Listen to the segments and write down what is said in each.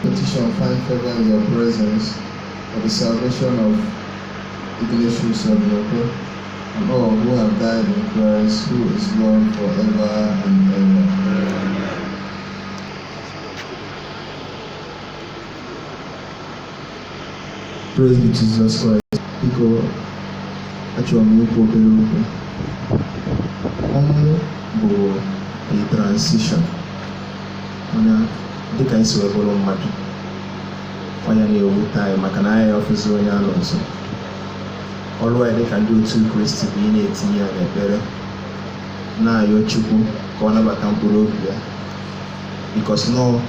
Petition find favor in your presence for the salvation of Ignatius Odinokwe and all who have died in Christ, who is Lord forever and ever. Praise be to Jesus Christ. Biko, achọrọ m ikwu obere okwu. Ọnwụ bụ a transition, mana dịka anyị si wee bụrụ mmadụ, ọnya na-ewute anyị maka na anyị ọfụzi onye anọ nso. Ọrụ anyị dịka ndị otu Kristi bụ ị na-etinye ya n'ekpere, na-ayọ Chukwu ka ọ nabata mkpụrụ obi ya, because nọọ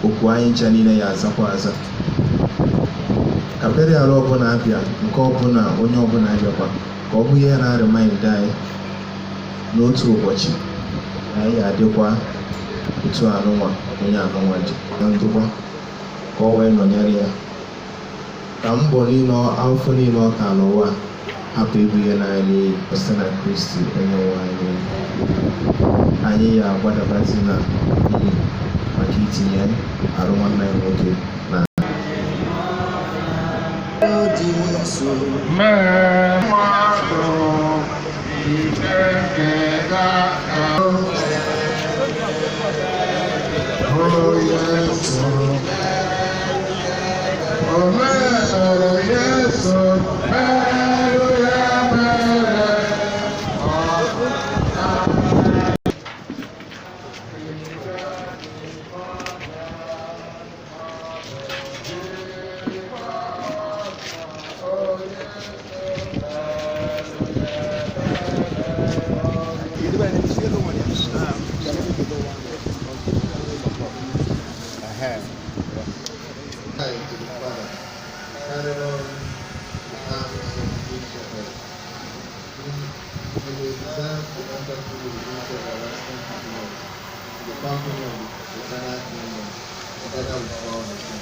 okwu anyị ncha niile ya azakwa aza ka burial ọbụla abịa, nke ọbụla onye ọbụla abịakwa, ka ọ bụ ihe na-aremind anyị n'otu ụbọchị na anyị adịkwa otu anụnwa onye anụnwa ji na ndụkwa, ka ọ wee nọnyere ya, ka mbọ niile, afọ niile ọ ta n'ụwa hapụ ịbụ ihe na anyị n'iyi, site na Kristi onye nwe anyị. Anyị ya agbadabazi na ili maka itinye arụ nwanne anyị nwoke na Mee mmadụ ike nke ga-aka. O Yesu, o mere Yesu, merụ ya mere. To the Father, carried on the arms of the good shepherd. You may desire to enter through the gates of everlasting happiness, to the company of the eternal kingdom, together with all the saints.